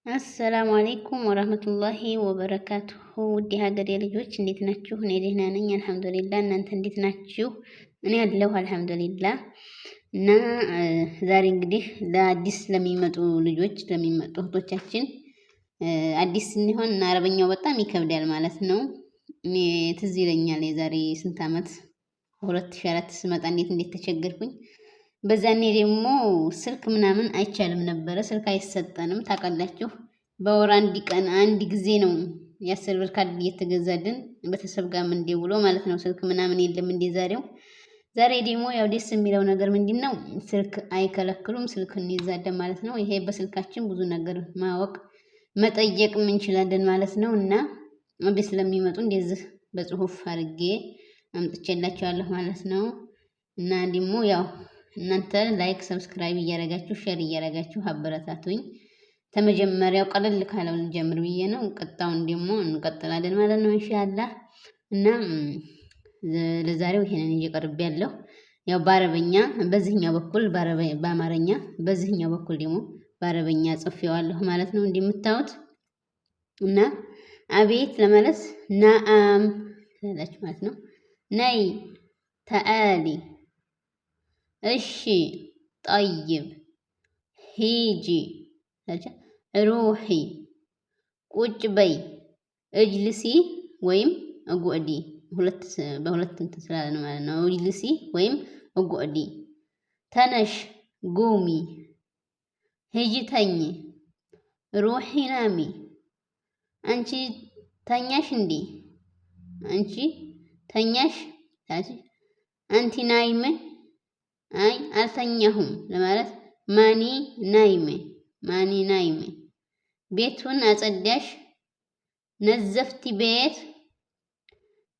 السلام عليكم ورحمة الله وبركاته። ውድ የሀገሬ ልጆች እንዴት ናችሁ? እኔ ደህና ነኝ الحمد لله። እናንተ እንዴት ናችሁ? እኔ አለሁ الحمد لله። እና ዛሬ እንግዲህ ለአዲስ ለሚመጡ ልጆች፣ ለሚመጡ እህቶቻችን፣ አዲስ ስንሆን እና አረበኛው በጣም ይከብዳል ማለት ነው። እኔ ትዝ ይለኛል የዛሬ ስንት ዓመት 2004 ስመጣ እንዴት እንዴት ተቸገርኩኝ። በዛኔ ደግሞ ስልክ ምናምን አይቻልም ነበረ። ስልክ አይሰጠንም ታውቃላችሁ። በወር አንድ ቀን አንድ ጊዜ ነው የ10 ብር ካርድ እየተገዛልን ቤተሰብ ጋር ምንደውለው ማለት ነው። ስልክ ምናምን የለም እንደ ዛሬው። ዛሬ ደግሞ ያው ደስ የሚለው ነገር ምንድን ነው? ስልክ አይከለክሉም። ስልክ እንይዛለን ማለት ነው። ይሄ በስልካችን ብዙ ነገር ማወቅ መጠየቅም እንችላለን ማለት ነው። እና አዲስ ስለሚመጡ እንደዚህ በጽሁፍ አድርጌ አምጥቼላቸዋለሁ ማለት ነው። እና ደግሞ ያው እናንተ like፣ subscribe እያደረጋችሁ፣ share እያደረጋችሁ አበረታቱኝ። ተመጀመሪያው ቀለል ካለው ልጀምር ብዬ ነው። ቀጣውን ደግሞ እንቀጥላለን ማለት ነው إن شاء الله። እና ለዛሬው ይሄንን ይዤ ቀርቤያለሁ። ያው በአረበኛ በዚህኛው በኩል በአማርኛ፣ በዚህኛው በኩል ደግሞ በአረበኛ ጽፌዋለሁ ማለት ነው እንደምታዩት። እና አቤት ለማለት نعم ትላላችሁ ማለት ነው። ነይ تعالي፣ እሺ طيب፣ ሂጂ روحي፣ ቁጭ በይ اجلسي ወይም اقعدي፣ ሁለት በሁለት እንትን ስላለ ነው ማለት ነው። اجلسي ወይም اقعدي፣ ተነሽ قومي፣ ሂጂ ተኚ روحي نامي፣ አንቺ ተኛሽ እንዴ? አንቺ ተኛሽ? أنتِ نايمة? አይ አልተኛሁም ለማለት ماني نايمة፣ ماني نايمة። ቤቱን አጸዳሽ? نظفتي بيت?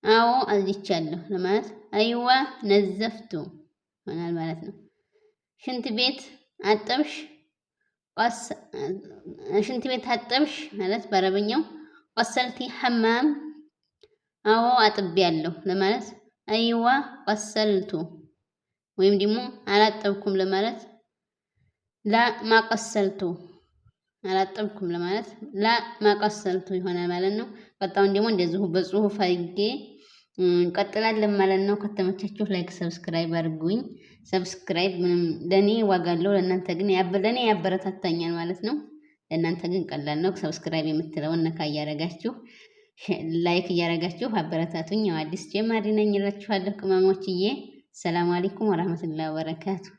አዎ አጽድቻለሁ ለማለት أيوه نظفته ይሆናል ማለት ነው። ሽንት ቤት አጠብሽ? ሽንት ቤት አጠብሽ ማለት በአረበኛው غسلتي حمام? አዎ አጥቤያለሁ ለማለት أيوه غسلت፣ ወይም ደግሞ አላጠብኩም ለማለት لا ما غسلت፣ አላጠብኩም ለማለት لا ما غسلت ይሆናል ማለት ነው። ቀጣውን ደግሞ እንደዚሁ በጽሁፍ አድርጌ እንቀጥላለን ማለት ነው። ከተመቻችሁ like፣ subscribe አድርጉኝ። Subscribe ምንም ለእኔ ዋጋ አለው፣ ለእናንተ ግን ለእኔ ያበረታታኛል ማለት ነው። ለእናንተ ግን ቀላል ነው። Subscribe የምትለውን ነካ እያደረጋችሁ፣ like እያደረጋችሁ አበረታቱኝ። ያው አዲስ ጀማሪ ነኝ እላችኋለሁ ቅመሞችዬ። سلام عليكم ورحمة الله وبركاته።